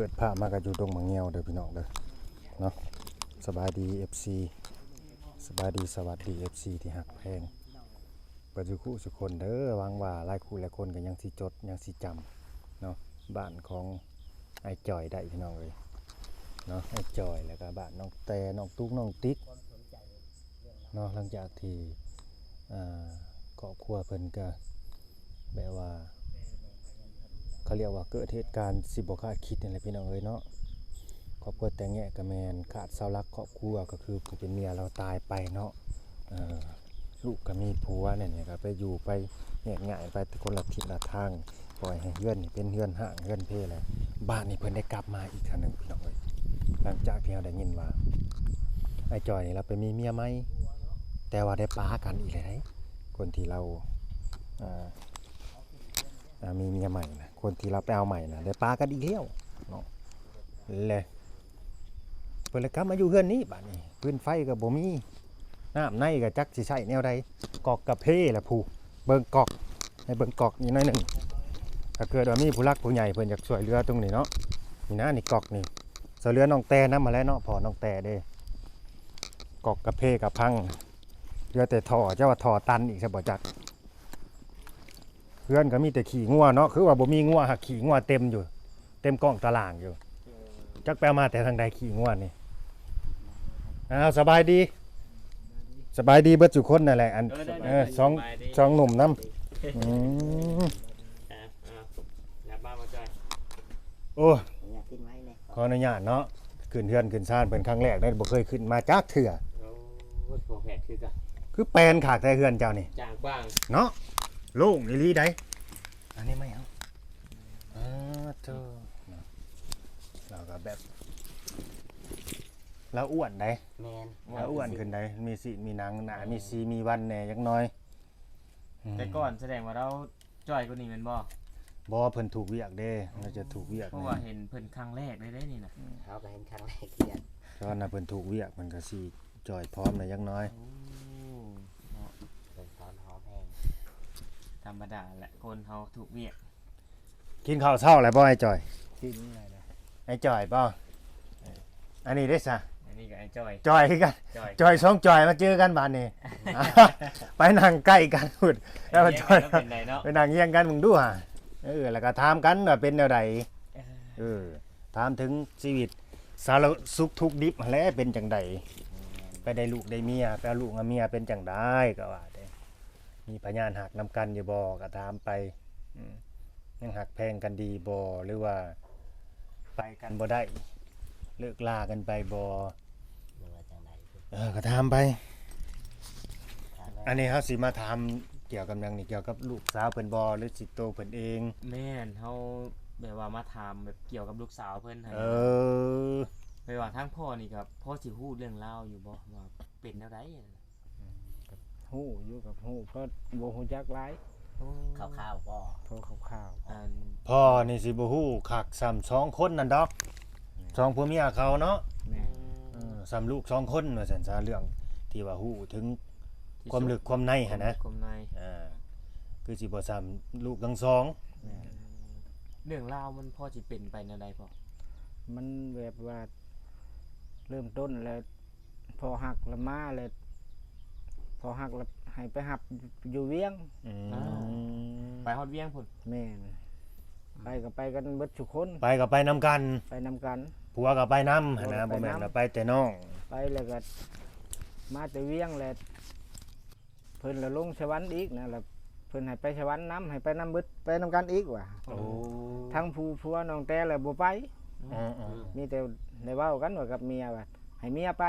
ເປີດພາບມາກໍຢູ່ດົງໝາກງຽວເດີພີ່ນ້ອງເດີເນາະ. ສະບາຍດີ ເອັຟຊີ ສະບາຍດີ ສະຫວັດດີ ເອັຟຊີ ທີ່ຮັກແພງເບິດສູ່ຄູ່ສູ່ຄົນເດີ. ຫວັງວ່າຫຼາຍຄູ່ຫຼາຍຄົນກໍຍັງຊິຈົດ ຍັງຊິຈຳເນາະ ບ້ານຂອງອ້າຍຈ່ອຍໄດ້ພີ່ນ້ອງເອີຍເນາະ. ອ້າຍຈ່ອຍ ແລ້ວກໍບ້ານນ້ອງແຕ່ ນ້ອງຕຸກ ນ້ອງຕິກເນາະ. ຫຼັງຈາກທີ່ ອ່າ ຄອບຄົວເພິ່ນກໍ ແບບວ່າ ເຂົາເອີ້ນວ່າເກີດເຫດການຊິບໍ່ຄາດຄິດນີ້ແຫຼະພີ່ນ້ອງເອີຍເນາະ. ຄອບຄົວແຕກແຍກກໍແມ່ນຂາດເສົາຫຼັກຄອບຄົວ ກໍຄືຜູ້ເປັນເມຍລາວຕາຍໄປເນາະ. ເອີ ລູກກໍມີຜົວແນວນີ້ ກໍໄປຢູ່ໄປແຍກຍ້າຍໄປຄົນລະທິດລະທາງ ປ່ອຍໃຫ້ເຮືອນນີ້ເປັນເຮືອນຮ້າງເຮືອນເພແລ້ວ. ບາດນີ້ເພິ່ນໄດ້ກັບມາອີກເທື່ອໜຶ່ງພີ່ນ້ອງເອີຍ ຫຼັງຈາກທີ່ເຮົາໄດ້ຍິນວ່າ ອ້າຍຈ່ອຍນີ້ລາວໄປມີເມຍໃໝ່ ແຕ່ວ່າໄດ້ປາກັນອີກແລ້ວເດ້. ຄົນທີ່ລາວ ອ່າ ອ່າ ມີເມຍໃໝ່ນະ ຄົນທີ່ລາວໄປເອົາໃໝ່ນະ ໄດ້ປາກັນອີກແລ້ວເນາະ. ແລະ ເພິ່ນລະກັບມາຢູ່ເຮືອນນີ້ ບາດນີ້ຟືນໄຟກໍບໍ່ມີ ນ້ຳໃນກໍຈັກຊິໃຊ້ແນວໃດ. ກອກກະເພລະຜູ້ ເບິ່ງກອກ ໃຫ້ເບິ່ງກອກອີກໜ້ອຍໜຶ່ງ. ຖ້າເກີດວ່າມີຜູ້ຫຼັກຜູ້ໃຫຍ່ເພິ່ນຢາກຊ່ວຍເຫຼືອຕົງນີ້ເນາະ ນີ້ນະ ນີ້ກອກນີ້ ຊ່ວຍເຫຼືອນ້ອງແຕ່ນຳຫັ້ນແຫຼະເນາະ ພໍ່ນ້ອງແຕ່ເດ້. ກອກກະເພກໍພັງ ເຫຼືອແຕ່ທໍ່ ເຈົ້າວ່າທໍ່ຕັນອີກຊະບໍ່ຈັກ. ເຮືອນກໍມີແຕ່ຂີ້ງົວເນາະ ຄືວ່າບໍ່ມີງົວ ຫາກຂີ້ງົວເຕັມຢູ່ ເຕັມກ້ອງຕະລ່າງຢູ່. ເອີ ຈັກໄປເອົາມາແຕ່ທາງໃດຂີ້ງົວນີ້. ອ້າວ ສະບາຍດີ ສະບາຍດີເບິດສູ່ຄົນນັ້ນແຫຼະ ອັນ ເອີ ໄດ້ ເອີ ໄດ້ ສອງ ສະບາຍດີ ສອງໜຸ່ມນຳ. ອືມ ອ່າ ອ່າ ຫຍັບມາ ບໍ່ຈ່ອຍ ໂອ້ ຢາກກິນໄວແດ່ ຂໍອະນຸຍາດເນາະ ຂຶ້ນເຮືອນຂຶ້ນຊານເພິ່ນຄັ້ງແລກເດ້ ບໍ່ເຄີຍຂຶ້ນມາຈັກເທື່ອ. ໂອ້ຍ ຂອງແພດຄືກັນ ຄືແປນຄັກແທ້ເຮືອນເຈົ້ານີ້ ຈາງກວ້າງເນາະ ໂລ່ງອີ່ຫຼີໃດ. ອັນນີ້ໄມ້ເຮົາ ເອີ ໂທ້ ລາວກໍແບບ ລາວອ້ວນໃດ ແມ່ນ ລາວອ້ວນຂຶ້ນໃດ ມີສີມີໜັງ ໜ້າມີສີມີວັນແດ່ຈັກໜ້ອຍ. ອືມ ແຕ່ກ່ອນສະແດງວ່າລາວຈ່ອຍກວ່ານີ້ແມ່ນບໍ່? ບໍ່ ເພິ່ນຖືກວຽກເດ້ ລາວຈະຖືກວຽກ ເພາະວ່າເຫັນເພິ່ນຄັ້ງແລກເລີຍເດ້ນີ້ນະ. ອືມ ເຮົາກໍເຫັນຄັ້ງແລກຄືກັນ ຕອນນັ້ນເພິ່ນຖືກວຽກ ເພິ່ນກໍຊິຈ່ອຍພ້ອມແດ່ຈັກໜ້ອຍ. ໂອ້ ເນາະ ເພິ່ນຕອນຫອມແຮງ ທຳມະດາແຫຼະ ຄົນເຮົາຖືກວຽກ. ກິນເຂົ້າເຊົ້າແລ້ວບໍ່ອ້າຍຈ່ອຍ? ກິນແລ້ວ ອ້າຍຈ່ອຍບໍ່? ເອີ ອັນນີ້ເດ້ຊະ ອັນນີ້ກໍອ້າຍຈ່ອຍ ຈ່ອຍຄືກັນ ຈ່ອຍ ຈ່ອຍສອງຈ່ອຍມາເຈີກັນບາດນີ້ ໄປນັ່ງໃກ້ກັນພຸ້ນ ແລ້ວຈ່ອຍ ໄປນັ່ງຮຽງກັນເບິ່ງດູຫາ. ເອີ ແລ້ວກໍຖາມກັນວ່າເປັນແນວໃດ ເອີ ເອີ ຖາມເຖິງຊີວິດສາລະສຸກທຸກດິບຫັ້ນແຫຼະ ເປັນຈັ່ງໃດ ແມ່ນ ໄປໄດ້ລູກໄດ້ເມຍ ໄປເອົາລູກເອົາເມຍເປັນຈັ່ງໃດ ກໍວ່າແຕ່ ມີພະຍານຮັກນຳກັນຢູ່ບໍ່ ກໍຖາມໄປ ອືມ ຍັງຮັກແພງກັນດີບໍ່ ຫຼືວ່າໄປກັນບໍ່ໄດ້ ເລີກລາກັນໄປບໍ່ ຫຼືວ່າຈັ່ງໃດ ເອີ ກໍຖາມໄປ. ຖາມແລ້ວ ອັນນີ້ເຮົາຊິມາຖາມກ່ຽວກັບຫຍັງນີ້ ກ່ຽວກັບລູກສາວເພິ່ນບໍ່ ຫຼືຊິໂຕເພິ່ນເອງ? ແມ່ນ ເຮົາແບບວ່າມາຖາມແບບກ່ຽວກັບລູກສາວເພິ່ນຫັ້ນ. ເອີ ແບບວ່າທາງພໍ່ນີ້ກໍພໍຊິຮູ້ເລື່ອງລາວຢູ່ບໍ່ ວ່າເປັນແນວໃດ? ອືມ ກໍຮູ້ຢູ່ ກໍຮູ້ ກໍບໍ່ຮູ້ຈັກຫຼາຍ. ໂອ້ ຄ່າວໆບໍ່? ພໍຄ່າວໆ. ອັນ ພໍ່ນີ້ຊິບໍ່ຮູ້ຄັກສ່ຳສອງຄົນນັ້ນດອກ ແມ່ນ ສອງຜົວເມຍເຂົາເນາະ. ແມ່ນ ເອີ ສ່ຳລູກສອງຄົນວ່າຊັ້ນຊະ ເລື່ອງທີ່ວ່າຮູ້ເຖິງຄວາມເລິກຄວາມໃນຫັ້ນນະ ຄວາມໃນ ອ່າ ຄືຊິບໍ່ສ່ຳລູກທັງສອງ. ແມ່ນ ເລື່ອງລາວມັນພໍຊິເປັນໄປແນວໃດພໍ່? ມັນແບບວ່າເລີ່ມຕົ້ນແລ້ວ ພໍຮັກລະມາແລ້ວ ພໍຮັກລະໃຫ້ໄປຮັບຢູ່ວຽງ. ອືມ ອ້າວ ໄປຮອດວຽງພຸ້ນ? ແມ່ນ ໄປກໍໄປກັນເບິດທຸກຄົນ ໄປກໍໄປນຳກັນ ໄປນຳກັນ ຜົວກໍໄຜົນຳຫັ້ນນະ ຜົວກໍໄປນຳ ບໍ່ແມ່ນວ່າໄປແຕ່ນ້ອງ. ໄປແລ້ວກໍມາແຕ່ວຽງແລ້ວ ເພິ່ນລະລົງສະຫວັນອີກນະ ລະເພິ່ນໃຫ້ໄປສະຫວັນນຳ ໃຫ້ໄປນຳເບິດ ໄປນຳກັນອີກວ່າ. ໂອ້ ທັງຜູ້ຜົວນ້ອງແຕ່ລະບໍ່ໄປ. ເອີໆ ມີແຕ່ໄດ້ເວົ້າກັນວ່າກັບເມຍວ່າໃຫ້ເມຍໄປ.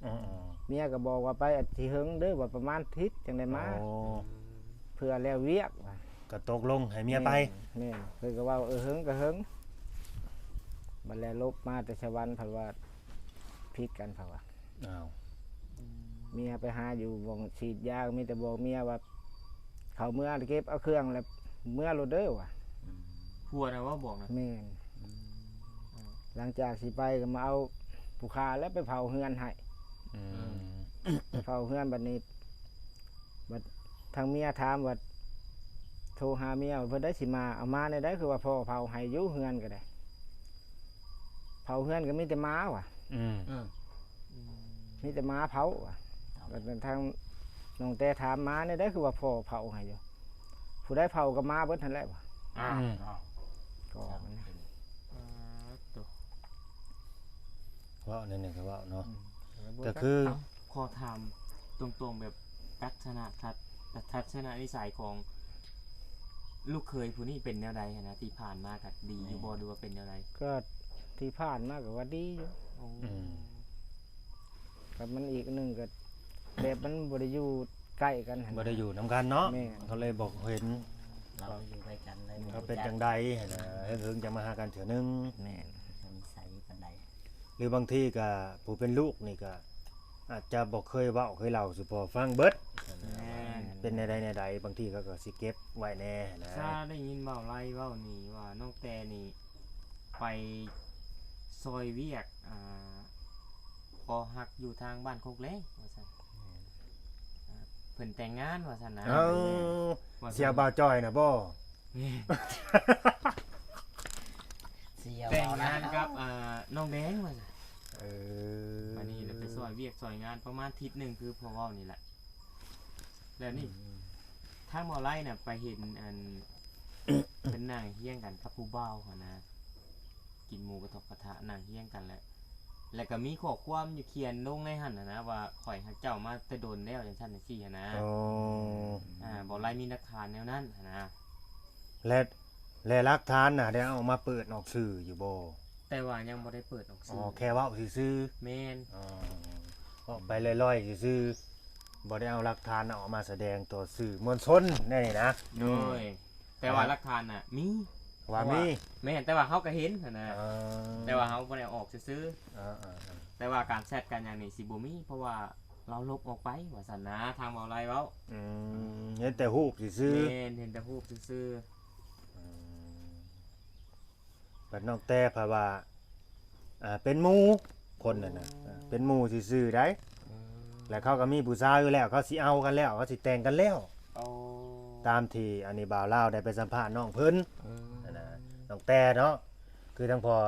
ເອີໆ ເມຍກໍບອກວ່າໄປອາທິດເຫິງເດີ ວ່າປະມານອາທິດຈັ່ງໄດ້ມາ. ໂອ້ ເພື່ອແລ້ວວຽກວ່າ ກໍຕົກລົງໃຫ້ເມຍໄປ. ແມ່ນ ແມ່ນ ເພິ່ນກໍເວົ້າ ເອີ ເຫິງກໍເຫິງ ບັດແລ້ວລົບມາແຕ່ສະຫວັນ ເພິ່ນວ່າຜິດກັນ ເພິ່ນວ່າ. ອ້າວ ເມຍໄປຫາຢູ່ບ່ອນສີດຢາ ມີແຕ່ບອກເມຍວ່າ ເຂົ້າເມືອເກັບເອົາເຄື່ອງແລ້ວເມືອໂລດເດີວ່າ. ອືມ ຜົວນະວ່າບອກນະ? ແມ່ນ. ອືມ ຫຼັງຈາກຊິໄປກໍມາເອົາຜູ້ຂ້າແລ້ວໄປເຝົ້າເຮືອນໃຫ້. ອືມ ໄປເຝົ້າເຮືອນ ບັດນີ້ ບັດທາງເມຍຖາມວ່າ ໂທຫາເມຍວ່າ ເພິ່ນໄດ້ຊິມາ ເອົາມາແນວໃດ ຄືວ່າພໍ່ເຝົ້າໃຫ້ຢູ່ເຮືອນກໍໄດ້. ເຜົາເຮືອນກໍມີແຕ່ໝາວ່າ ອືມ ອືມ ອືມ ມີແຕ່ໝາເຜົາວ່າ. ກໍທາງນ້ອງແຕ່ຖາມໝາແນວໃດ ຄືວ່າພໍ່ເຜົາໃຫ້ຢູ່ ຜູ້ໃດເຜົາກໍໝາເບິດຫັ້ນແຫຼະວ່າ. ອືມ ກໍມັນ ອ່າ ໂຕ ເວົ້າແນວນີ້ກໍເວົ້າເນາະ. ອືມ ກໍຄື ເອົ້າ ຂໍຖາມຕົງໆ ແບບລັກສະນະ ທັດ ທັດສະນະນິໄສຂອງລູກເຂີຍຜູ້ນີ້ເປັນແນວໃດຫັ້ນນະ? ທີ່ຜ່ານມາກໍດີຢູ່ບໍ່ ຫຼືວ່າເປັນແນວໃດ? ກໍທີ່ຜ່ານມາກໍວ່າດີຢູ່. ໂອ້ ອືມ ກັບມັນອີກໜຶ່ງກໍແບບມັນບໍ່ໄດ້ຢູ່ໃກ້ກັນຫັ້ນນະ ບໍ່ໄດ້ຢູ່ນຳກັນເນາະ. ແມ່ນ ກໍເລີຍບໍ່ເຫັນ ເຮົາຢູ່ໃກ້ກັນເລີຍ ເຂົາເປັນຈັ່ງໃດຫັ້ນນະ ເຫິງໆ ຈະມາຫາກັນເທື່ອໜຶ່ງ. ແມ່ນ ນິໄສປານໃດ ຫຼືບາງທີກໍຜູ້ເປັນລູກນີ້ກໍອາດຈະບໍ່ເຄີຍເວົ້າເຄີຍເລົ່າສູ່ພໍ່ຟັງເບິດ. ແມ່ນ ເປັນແນວໃດແນວໃດ ບາງທີເຂົາກໍຊິເກັບໄວ້ແດ່ນະ. ຊາໄດ້ຍິນເວົ້າໄລ່ເວົ້ານີ້ວ່ານ້ອງແຕ່ນີ້ໄປຊ່ອຍວຽກ ອ່າ ພໍຮັກຢູ່ທາງບ້ານໂຄກແລງວ່າຊັ້ນ. ແມ່ນ ອ່າ ເພິ່ນແຕ່ງງານວ່າຊັ້ນນະ. ເອີ ວ່າຊັ້ນ ສ່ຽວບ່າວຈ້ອຍນະບໍ່? ແມ່ນ ສ່ຽວ ແຕ່ງງານກັບ ອ່າ ນ້ອງແດງວ່າຊັ້ນ. ເອີ ບາດນີ້ລະໄປຊ່ອຍວຽກຊ່ອຍງານປະມານທິດໜຶ່ງ ຄືພໍ່ເວົ້ານີ້ແຫຼະ. ແລ້ວນີ້ ອືມ ທາງໝໍໄລນະໄປເຫັນອັນ ເພິ່ນນັ່ງຮຽງກັນກັບຜູ້ບ່າວຫັ້ນນະ ກິນໝູກະທົບກະທະ ນັ່ງຮຽງກັນແຫຼະ ແລ້ວກໍມີຂໍ້ຄວາມຢູ່ຂຽນລົງໃນຫັ້ນຫັ້ນນະ ວ່າຂ້ອຍຮັກເຈົ້າມາແຕ່ດົນແລ້ວ ຈັ່ງຊັ້ນຈັ່ງຊີ້ຫັ້ນນະ. ໂອ້ ອ່າ ບໍ່ໄດ້ມີຫຼັກຖານແນວນັ້ນຫັ້ນນະ. ແລະ ແລະຫຼັກຖານນະ ໄດ້ເອົາມາເປີດອອກສື່ຢູ່ບໍ່? ແຕ່ວ່າຍັງບໍ່ໄດ້ເປີດອອກສື່. ອໍ ແຄ່ເວົ້າຊື່ໆ. ແມ່ນ. ອໍ ເວົ້າໄປລອຍໆຊື່ໆ ບໍ່ໄດ້ເອົາຫຼັກຖານອອກມາສະແດງຕໍ່ສື່ມວນຊົນແນວນີ້ນະ. ໂດຍ ອືມ ແຕ່ວ່າ ອ່າ ຫຼັກຖານນະມີ ວ່າມີ ແມ່ນ ແຕ່ວ່າເຮົາກໍເຫັນຫັ້ນນະ. ເອີ ແຕ່ວ່າເຮົາບໍ່ໄດ້ເອົາອອກຊື່ໆ. ເອີໆໆ ແຕ່ວ່າການແຊັດກັນຫຍັງນີ້ຊິບໍ່ມີ ເພາະວ່າລາວລົບອອກໄປວ່າຊັ້ນນະ ທາງເວົ້າໄລເວົ້າ. ອືມ ເຫັນແຕ່ຮູບຊື່ໆ. ແມ່ນ ເຫັນແຕ່ຮູບຊື່ໆ. ອືມ ບັດນ້ອງແຕ່ພະວ່າ ອ່າ ເປັນໝູ່ຄົນນັ້ນນະ. ໂອ້ ເປັນໝູ່ຊື່ໆໃດ໋. ອືມ ແລ້ວເຂົາກໍມີຜູ້ສາວຢູ່ແລ້ວ ເຂົາຊິເອົາກັນແລ້ວ ເຂົາຊິແຕ່ງກັນແລ້ວ. ໂອ້ ຕາມທີ່ອັນນີ້ບ່າວລາວໄດ້ໄປສຳພາດນ້ອງເພິ່ນ. ອືມ ນັ້ນນະ ນ້ອງແຕ່ເນາະ ຄືທາງພໍ່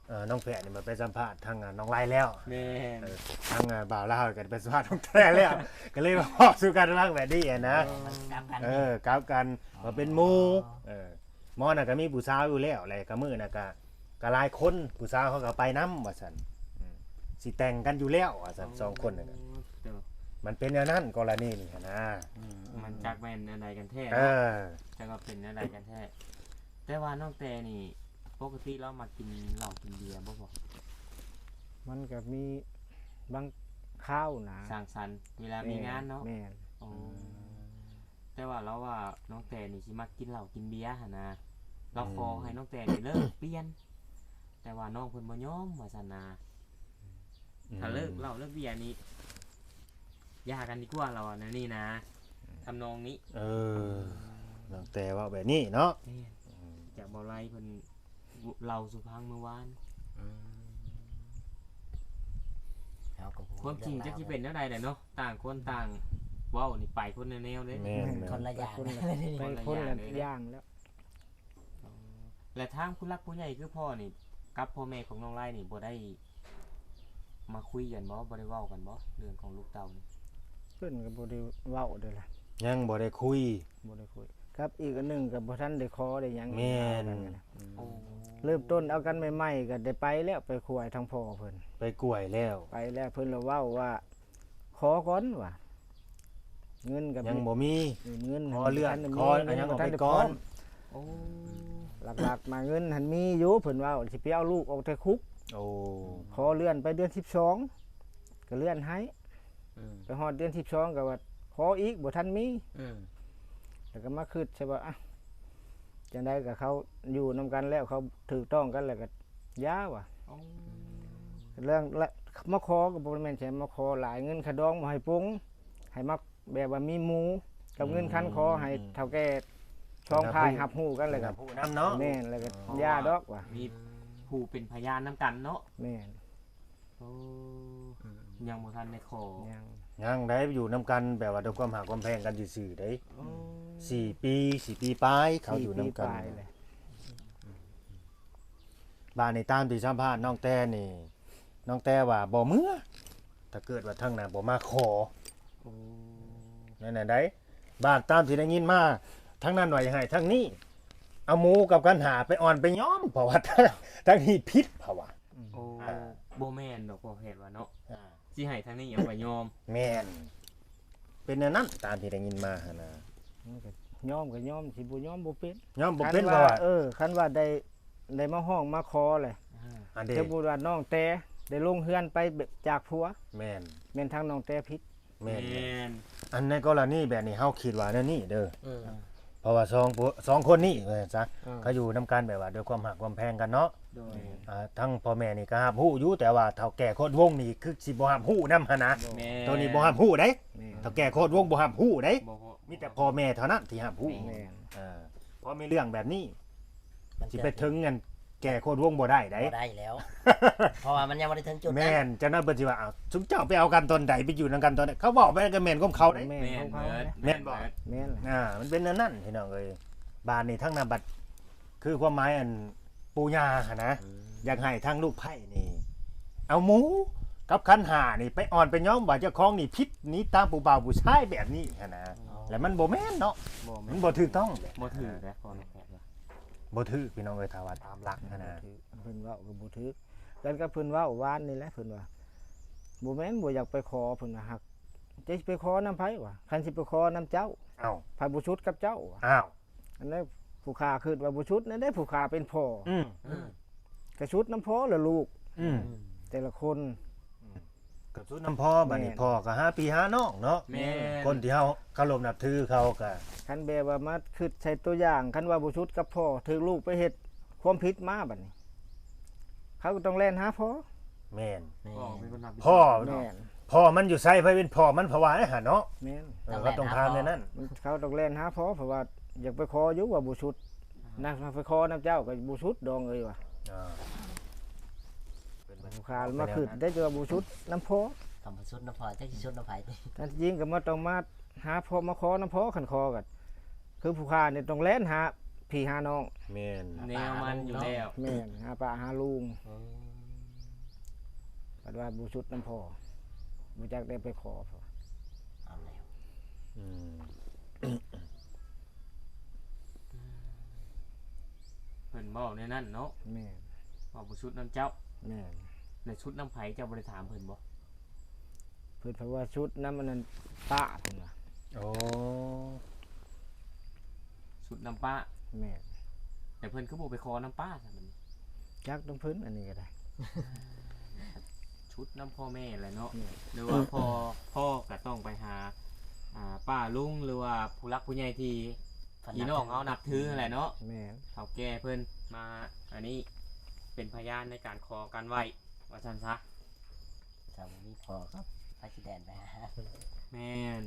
ເອີ ນ້ອງແພດນີ້ມາໄປສຳພາດທາງ ອາ ນ້ອງໄລແລ້ວ. ແມ່ນ ເອີ ທາງ ອາ ບ່າວລາວກໍໄປສຳພາດນ້ອງແຕ່ແລ້ວ ກໍເລີຍມາເວົ້າສູ່ກັນຟັງແບບນີ້ຫັ້ນນະ. ເອີ ກັບກັນ ເອີ ກັບກັນ ອໍ ວ່າເປັນໝູ່. ອໍ ເອີ ໝໍນັ້ນກໍມີຜູ້ສາວຢູ່ແລ້ວ ແລ້ວກໍມື້ນັ້ນກໍ ກໍຫຼາຍຄົນ ຜູ້ສາວເຂົາກໍໄປນຳວ່າຊັ້ນ. ອືມ ຊິແຕ່ງກັນຢູ່ແລ້ວວ່າຊັ້ນ ອໍ ສອງຄົນນັ້ນນະ. ໂດ ມັນເປັນແນວນັ້ນກໍລະນີນີ້ຫັ້ນນະ. ອືມ ມັນຈັກແມ່ນແນວໃດກັນແທ້ເນາະ. ເອີ ຈັກວ່າເປັນແນວໃດກັນແທ້. ແຕ່ວ່ານ້ອງແຕ່ນີ້ ປົກກະຕິລາວມັກກິນເຫຼົ້າກິນເບຍບໍ່ພໍ່? ມັນກໍມີບາງຄາວນະ ສັງສັນເວລາມີງານເນາະ. ແມ່ນ ແມ່ນ. ອໍ ອືມ ແຕ່ວ່າລາວວ່ານ້ອງແຕ່ນີ້ຊິມັກກິນເຫຼົ້າກິນເບຍຫັ້ນນະ ລາວ ອືມ ຂໍໃຫ້ນ້ອງແຕ່ນີ້ເລີກປ່ຽນ ແຕ່ວ່ານ້ອງເພິ່ນບໍ່ຍອມວ່າຊັ້ນນະ. ອືມ ຖ້າເລີກເຫຼົ້າເລີກເບຍນີ້ ຢ່າກັນດີກວ່າ ລາວວ່າແນວນີ້ນະ ອືມ ທຳນອງນີ້. ເອີ ອືມ ນ້ອງແຕ່ເວົ້າແບບນີ້ເນາະ. ແມ່ນ. ອືມ ຈາກເບົາໄລເພິ່ນເລົ່າສູ່ຟັງມື້ວານ. ອືມ ເຮົາກໍບໍ່ ຄວາມຈິງຈັກຊິເປັນແນວໃດແຫຼະເນາະ ຕ່າງຄົນຕ່າງເວົ້ານີ້ ໄປຄົນລະແນວເດ້. ແມ່ນໆ ຄົນລະຢ່າງ ໄປຄົນລະ ຄົນລະ ຄົນລະຢ່າງແລ້ວ. ອໍ ແລະທາງຜູ້ຫຼັກຜູ້ໃຫຍ່ຄືພໍ່ນີ້ ກັບພໍ່ແມ່ຂອງນ້ອງລາຍນີ້ ບໍ່ໄດ້ມາຄຸຍກັນບໍ່? ບໍ່ໄດ້ເວົ້າກັນບໍ່ ເລື່ອງຂອງລູກເຕົ້ານີ້? ເພິ່ນກໍບໍ່ໄດ້ເວົ້າເດ້ລະ ຍັງບໍ່ໄດ້ຄຸຍ ບໍ່ໄດ້ຄຸຍ. ກັບອີກອັນໜຶ່ງກໍບໍ່ທັນໄດ້ຂໍໄດ້ຫຍັງ. ແມ່ນ. ໂອ້ ເລີ່ມຕົ້ນເອົາກັນໃໝ່ໆ ກໍໄດ້ໄປແລ້ວ ໄປຄຸຍທາງພໍ່ເພິ່ນ ໄປກວຍແລ້ວ ໄປແລ້ວ ເພິ່ນລະເວົ້າວ່າ ຂໍກ່ອນວ່າ ເງິນກໍຍັງບໍ່ມີ. ເອີ ເງິນ ຂໍເລື່ອນ ຂໍອັນຫຍັງອອກໄປກ່ອນ. ໂອ້ ຫຼັກໆມາເງິນຫັ້ນມີຢູ່ ເພິ່ນເວົ້າຊິໄປເອົາລູກອອກແຕ່ຄຸກ. ໂອ້ ຂໍເລື່ອນໄປເດືອນສິບສອງ ກໍເລື່ອນໃຫ້. ອືມ ໄປຮອດເດືອນສິບສອງກໍວ່າຂໍອີກ ບໍ່ທັນມີ. ອືມ ແລ້ວກໍມາຄິດໃສ່ວ່າ ອ່ະ ຈັ່ງໃດກໍເຂົາຢູ່ນຳກັນແລ້ວ ເຂົາຖືກຕ້ອງກັນແລ້ວກໍຢ່າວ່າ. ໂອ້ ເລື່ອງ ແລະ ມາຂໍກໍບໍ່ແມ່ນໃຊ່ມາຂໍຫຼາຍ ເງິນຄ່າດອງບໍ່ໃຫ້ປົງ ໃຫ້ມາແບບວ່າມີໝູ່ກັບເງິນຄັນຂໍໃຫ້ ອືມ ເຖົ້າແກ່ສອງຝ່າຍຮັບຮູ້ກັນແລ້ວກໍ ຮັບຮູ້ນຳເນາະ. ແມ່ນ ແລ້ວກໍ ອໍ ຢ່າດອກວ່າ ມີຜູ້ເປັນພະຍານນຳກັນເນາະ. ແມ່ນ. ໂອ້ ອືມ ຍັງບໍ່ທັນໄດ້ຂໍ. ຍັງ ຍັງໄດ້ຢູ່ນຳກັນ ແບບວ່າດ້ວຍຄວາມຮັກຄວາມແພງກັນຊື່ໆເດ້. ໂອ້ ສີ່ປີ ສີ່ປີປາຍ ເຂົາຢູ່ນຳກັນ ສີ່ປີປາຍແຫຼະ. ອືມ ອືມ ອືມ. ບາດນີ້ຕາມທີ່ສຳພາດນ້ອງແຕນີ້ ນ້ອງແຕວ່າບໍ່ເມືອ ຖ້າເກີດວ່າທາງນັ້ນບໍ່ມາຂໍ. ໂອ້ ແມ່ນແນວໃດ? ບາດຕາມທີ່ໄດ້ຍິນມາ ທາງນັ້ນວ່າຢາກໃຫ້ທາງນີ້ເອົາໝູກັບຂັນຫ້າໄປອ່ອນໄປຍອມ ເພາະວ່າທາງ ທາງນີ້ຜິດ ເຂົາວ່າ. ໂອ້ ອ່າ ບໍ່ແມ່ນດອກ ພໍ່ແພດວ່າເນາະ ອ່າ ຊິໃຫ້ທາງນີ້ເອົາໄປຍອມ. ແມ່ນ ເປັນແນວນັ້ນ ຕາມທີ່ໄດ້ຍິນມາຫັ້ນນະ. ມັນກໍຍອມກໍຍອມ ຊິບໍ່ຍອມບໍ່ເປັນ ຍອມບໍ່ເປັນ ຄັນວ່າ ເພາະວ່າ ເອີ ຄັນວ່າໄດ້ ໄດ້ມາຮ້ອງມາຂໍແຫຼະ ອ່າ ອັນເດ ສົມມຸດວ່ານ້ອງແຕໄດ້ລົງເຮືອນໄປແບບຈາກຜົວ ແມ່ນ ແມ່ນທາງນ້ອງແຕຜິດ. ແມ່ນ ແມ່ນ ອັນໃນກໍລະນີແບບນີ້ ເຮົາຄິດວ່າແນວນີ້ເດີ ເອີ ເພາະວ່າສອງ ສອງຄົນນີ້ ວ່າຊັ້ນຊະ ເອີ ເຂົາຢູ່ນຳກັນແບບວ່າດ້ວຍຄວາມຮັກຄວາມແພງກັນເນາະ ໂດຍ ອ່າ ທັງພໍ່ແມ່ນີ້ກໍຮັບຮູ້ຢູ່ ແຕ່ວ່າເຖົ້າແກ່ໂຄດວົງນີ້ຄືຊິບໍ່ຮັບຮູ້ນຳຫັ້ນນະ ແມ່ນ ໂຕນີ້ບໍ່ຮັບຮູ້ເດ້ ແມ່ນ ເຖົ້າແກ່ໂຄດວົງບໍ່ຮັບຮູ້ເດ້ ບໍ່ຮູ້ ມີແຕ່ພໍ່ແມ່ເທົ່ານັ້ນທີ່ຮັບຮູ້ ແມ່ນ ເອີ ພໍມີເລື່ອງແບບນີ້ ມັນ ຊິໄປເຖິງອັນແກ່ໂຄດວົງບໍ່ໄດ້ໃດ ບໍ່ໄດ້ແລ້ວ ເພາະວ່າມັນຍັງບໍ່ໄດ້ເຖິງຈຸດນັ້ນ ແມ່ນ ຈັ່ງນັ້ນເພິ່ນຊິວ່າ ອ້າວ ຊຸມເຈົ້າໄປເອົາກັນຕອນໃດ ໄປຢູ່ນຳກັນຕອນໃດ ເຂົາເວົ້າໄປກໍແມ່ນຂອງເຂົາເດ້ ແມ່ນຂອງເຂົາ ແມ່ນເບິດ ແມ່ນບໍ່ ແມ່ນ ອ່າ ມັນເປັນແນວນັ້ນພີ່ນ້ອງເອີຍ ບາດນີ້ທາງນັ້ນບັດ ຄືຄວາມໝາຍອັນ ປູ່ຍ່າຫັ້ນນະ ອືມ ຢາກໃຫ້ທາງລູກໃພ້ນີ້ ເອົາໝູກັບຂັນຫ້ານີ້ໄປອ່ອນໄປຍອມວ່າເຈົ້າຂອງນີ້ຜິດ ໜີຕາມຜູ້ບ່າວຜູ້ຊາຍແບບນີ້ຫັ້ນນະ ອໍ ແລ້ວມັນບໍ່ແມ່ນເນາະ ບໍ່ແມ່ນ ມັນບໍ່ຖືກຕ້ອງ ບໍ່ຖືກເດ້ ພໍ່ນ້ອງແພດວ່າ ບໍ່ຖືກພີ່ນ້ອງເອີຍ ຖ້າວ່າຕາມຫຼັກຫັ້ນນະ ບໍ່ຖືກ ເພິ່ນເວົ້າກໍບໍ່ຖືກ ກັນກັບເພິ່ນເວົ້າວານນີ້ແຫຼະ ເພິ່ນວ່າ ບໍ່ແມ່ນບໍ່ຢາກໄປຂໍ ເພິ່ນວ່າ ຫາກຈະໄປຂໍນຳໃຜວະ ຄັນຊິໄປຂໍນຳເຈົ້າ ອ້າວ ໃຜບໍ່ສຸດກັບເຈົ້າວະ ອ້າວ ອັນນັ້ນຜູ້ຂ້າຄິດວ່າບໍ່ສຸດນັ້ນເດ້ ຜູ້ຂ້າເປັນພໍ່ ອືມ ອືມ ກະສຸດນຳພໍ່ລະລູກ ອືມ ແຕ່ລະຄົນ ອືມ ກະສຸດນຳພໍ່ ບາດນີ້ ແມ່ນ ພໍ່ກະຫາພີ່ຫານ້ອງເນາະ ແມ່ນ ຄົນທີ່ເຮົາເຄົາລົບນັບຖືເຂົາກະ ຄັນແບບວ່າມາຄິດໃສ່ຕົວຢ່າງ ຄັນວ່າບໍ່ສຸດກັບພໍ່ ຖືກລູກໄປເຮັດຄວາມຜິດມາ ບາດນີ້ ເຂົາກໍຕ້ອງແລ່ນຫາພໍ່ ແມ່ນ ແມ່ນ ພໍ່ເປັນຄົນຮັບຜິດຊອບ ພໍ່ ແມ່ນ ພໍ່ມັນຢູ່ໃສ ໃຜເປັນພໍ່ມັນ ເຂົາວ່າຫັ້ນເນາະ ແມ່ນ ເອີ ເຂົາຕ້ອງຖາມແນວນັ້ນ ເຂົາຕ້ອງແລ່ນຫາພໍ່ ເພາະວ່າຢາກໄປຂໍຢູ່ວ່າບໍ່ສຸດ ອ່າ ນະ ໄປຂໍນຳເຈົ້າກໍບໍ່ສຸດດອງເອີຍວ່າ ອ່າ ເປັນ ຜູ້ຂ້າມາຄິດໄດ້ແຕ່ວ່າບໍ່ສຸດນຳພໍ່ ຄັນບໍ່ສຸດນຳພໍ່ ຈັກຊິສຸດນຳໃຜຕິ ອັນຈິງກໍມາ ຕ້ອງມາຫາພໍ່ ມາຂໍນຳພໍ່ ຄັນຂໍກໍ ຄືຜູ້ຂ້ານີ້ຕ້ອງແລ່ນຫາພີ່ຫານ້ອງ ແມ່ນ ແນວມັນຢູ່ແລ້ວ ແມ່ນ ຫາປ້າຫາລຸງ ເອີ ບັດວ່າບໍ່ສຸດນຳພໍ່ ບໍ່ຈັກໄດ້ໄປຂໍ ເອົາແລ້ວ ອືມ ເພິ່ນເວົ້າແນວນັ້ນເນາະ ແມ່ນ ເວົ້າບໍ່ສຸດນຳເຈົ້າ ແມ່ນ ແລ້ວສຸດນຳໃຜ ເຈົ້າບໍ່ໄດ້ຖາມເພິ່ນບໍ່? ເພິ່ນເວົ້າວ່າສຸດນຳອັນນັ້ນປ້າເພິ່ນວ່າ ໂອ້ ສຸດນຳປ້າ ແມ່ນ ແຕ່ເພິ່ນຄືບໍ່ໄປຂໍນຳປ້າຊະບັດນີ້ ຈັກນຳເພິ່ນ ອັນນີ້ກໍໄດ້ ສຸດນຳພໍ່ແມ່ແຫຼະເນາະ ແມ່ນ ຫຼືວ່າພໍ່ ພໍ່ກໍຕ້ອງໄປຫາ ອ່າ ປ້າລຸງ ຫຼືວ່າຜູ້ຫຼັກຜູ້ໃຫຍ່ທີ່ ພີ່ນ້ອງເຮົານັບຖືຫັ້ນແຫຼະເນາະ ແມ່ນ ເຖົ້າແກ່ເພິ່ນມາ ອັນນີ້ເປັນພະຍານໃນການຂໍການໄຫວ້ ວ່າຊັ້ນຊະ ຖ້າບໍ່ມີພໍ່ກໍພາຊິແລ່ນໄປຫາ ແມ່ນ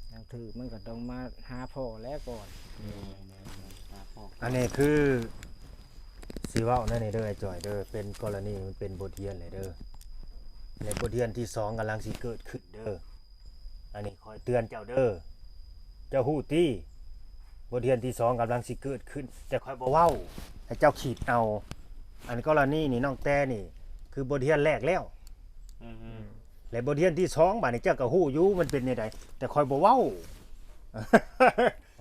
ຫຍັງຖືກມັນກໍຕ້ອງມາຫາພໍ່ແລ້ວກ່ອນ ແມ່ນໆໆ ຫາພໍ່ ອັນນີ້ຄືຊິເວົ້າແນວນີ້ເດີ ອ້າຍຈ່ອຍເດີ ເປັນກໍລະນີ ມັນເປັນບົດຮຽນແຫຼະເດີ ແລະບົດຮຽນທີສອງກຳລັງຊິເກີດຂຶ້ນເດີ ອັນນີ້ຂ້ອຍເຕືອນເຈົ້າເດີ ເຈົ້າຮູ້ຕິ ບົດຮຽນທີສອງກຳລັງຊິເກີດຂຶ້ນ ແຕ່ຂ້ອຍບໍ່ເວົ້າ ໃຫ້ເຈົ້າຄິດເອົາ ອັນກໍລະນີນີ້ ນ້ອງແຕນີ້ ຄືບົດຮຽນແລກແລ້ວ ອືມ ແລະບົດຮຽນທີສອງ ບາດນີ້ເຈົ້າກໍຮູ້ຢູ່ມັນເປັນແນວໃດ ແຕ່ຂ້ອຍບໍ່ເວົ້າ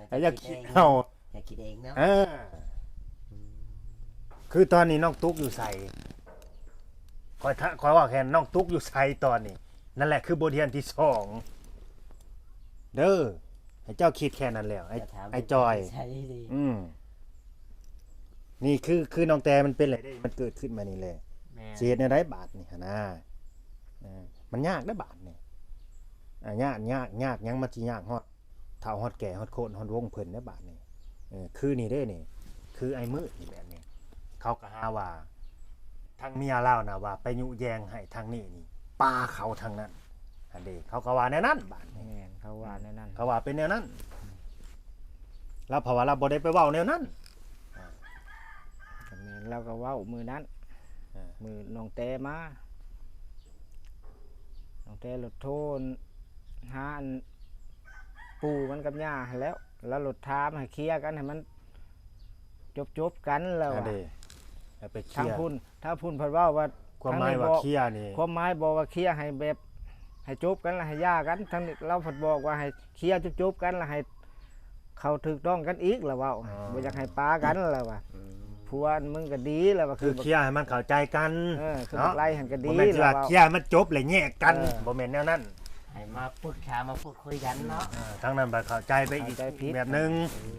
ໃຫ້ເຈົ້າຄິດເອົາ ໃຫ້ຄິດເອງເນາະ ເອີ ອືມ ຄືຕອນນີ້ນ້ອງຕຸກຢູ່ໃສ? ຂ້ອຍ ຂ້ອຍເວົ້າແຄ່ນ້ອງຕຸກຢູ່ໃສຕອນນີ້ ນັ້ນແຫຼະຄືບົດຮຽນທີສອງເດີ ໃຫ້ເຈົ້າຄິດແຄ່ນັ້ນແຫຼ້ວ ອ້າຍ ອ້າຍຈ່ອຍ ອືມ ນີ້ຄື ຄືນ້ອງແຕມັນເປັນແຫຼະເດ້ ມັນເກີດຂຶ້ນມານີ້ແຫຼະ ແມ່ນ ຊິເຮັດແນວໃດບາດນີ້ຫັ້ນນະ ເອີ ມັນຍາກເດ້ບາດນີ້ ອ່າ ຍາກ ຍາກ ຍາກຫຍັງ ມັນຊິຍາກຮອດ ເຖົ້າຮອດແກ່ຮອດໂຄນຮອດວົງເພິ່ນເດ້ບາດນີ້ ເອີ ຄືນີ້ເດ້ນີ້ ຄືອ້າຍມືດນີ້ແບບນີ້ ເຂົາກໍຫາວ່າທາງເມຍລາວນະວ່າໄປຍຸແຍງໃຫ້ທາງນີ້ນີ້ປາເຂົາທາງນັ້ນຫັ້ນເດ້ ເຂົາກໍວ່າແນວນັ້ນບາດນີ້ ແມ່ນ ເຂົາວ່າແນວນັ້ນ ເຂົາວ່າເປັນແນວນັ້ນ ລາວເພາະວ່າລາວບໍ່ໄດ້ໄປເວົ້າແນວນັ້ນ ກໍແມ່ນ ລາວກໍເວົ້າມື້ນັ້ນ ເອີ ມື້ນ້ອງແຕມາ ນ້ອງແຕໂລດໂທຫາອັນ ປູ່ມັນກັບຍ່າຫັ້ນແຫຼ້ວ ລາວໂລດຖາມໃຫ້ເຄຍກັນໃຫ້ມັນ ຈົບໆກັນລາວວ່າ ອັນເດ ແລ້ວໄປເຄລຍ ທາງພຸ້ນ ທາງພຸ້ນເພິ່ນເວົ້າວ່າ ຄວາມໝາຍວ່າເຄລຍນີ້ ຄວາມໝາຍບອກວ່າເຄລຍໃຫ້ແບບ ໃຫ້ຈົບກັນລະໃຫ້ຢ່າກັນ ທາງນີ້ລາວເພິ່ນບອກວ່າໃຫ້ເຄລຍຈົບໆກັນລະໃຫ້ເຂົ້າຖືກຕ້ອງກັນອີກລາວເວົ້າ ອໍ ບໍ່ຢາກໃຫ້ປາກັນລາວວ່າ ອືມ ຜົວມຶງກໍດີລາວວ່າ ຄືເຄລຍໃຫ້ມັນເຂົ້າໃຈກັນ ເອີ ຄື ເນາະ ບັກໄລຫັ້ນກໍດີ ບໍ່ແມ່ນຊິວ່າ ລາວວ່າ ເຄລຍໃຫ້ມັນຈົບແລ້ວແຍກກັນ ເອີ ບໍ່ແມ່ນແນວນັ້ນ ໃຫ້ມາປຶກສາມາພູດຄຸຍກັນເນາະ ເອີ ທາງນັ້ນບັດເຂົ້າໃຈໄປອີກ ເຂົ້າໃຈຜິດ ແບບໜຶ່ງ ອືມ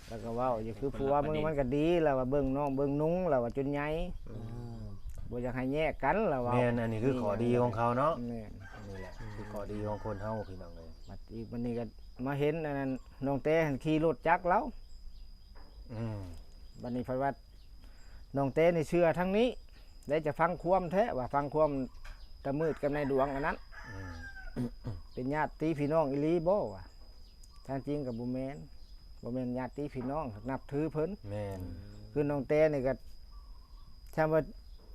ແລ້ວກໍເວົ້າຢູ່ຄືຜົວມຶງມັນກໍດີ ລາວວ່າເບິ່ງນ້ອງເບິ່ງນຸ່ງ ລາວວ່າຈົນໃຫຍ່ ອືມ ບໍ່ຢາກໃຫ້ແຍກກັນ ລາວວ່າ ແມ່ນ ອັນນີ້ຄືຂໍ້ດີຂອງເຂົາເນາະ ແມ່ນ ນີ້ແຫຼະຄືຂໍ້ດີຂອງຄົນເຮົາພີ່ນ້ອງເອີຍ ບັດອີກບັດນີ້ກໍມາເຫັນອັນນັ້ນ ນ້ອງແຕຫັ້ນຂີ່ລົດຈັກລາວ ອືມ ບັດນີ້ເພິ່ນວ່າ ນ້ອງແຕນີ້ເຊື່ອທາງນີ້ ແລະຈະຟັງຄວາມແທ້ວ່າ ຟັງຄວາມຕາມືດກັບນາຍດວງອັນນັ້ນ ອືມ ເປັນຍາດຕິພີ່ນ້ອງອີ່ຫຼີບໍ່ວ່າ ທາງຈິງກໍບໍ່ແມ່ນ ບໍ່ແມ່ນຍາດຕິພີ່ນ້ອງ ນັບຖືເພິ່ນ ແມ່ນ ຄືນ້ອງແຕນີ້ກໍ ຖ້າວ່າ